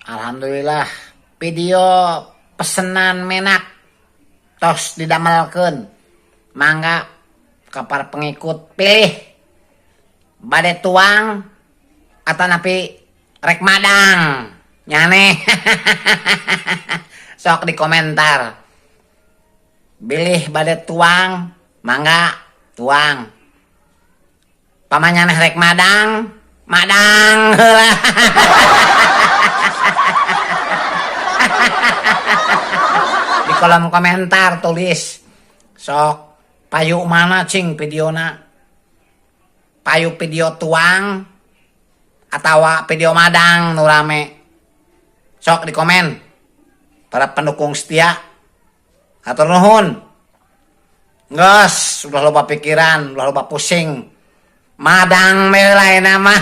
Alhamdulillah video pesenan menak tos didamelkeun. Mangga ka para pengikut pilih bade tuang atanapi rek madang nyaneh. Sok di komentar. Bilih bade tuang mangga tuang. Pamanyaneh rek madang, madang heula. Di kolom komentar tulis sok payu mana cing videona. Payu video tuang atawa video madang nu rame. Sok di komen para pendukung setia. Hatur nuhun. Geus, ulah loba pikiran, ulah loba pusing. Madang we lain mah.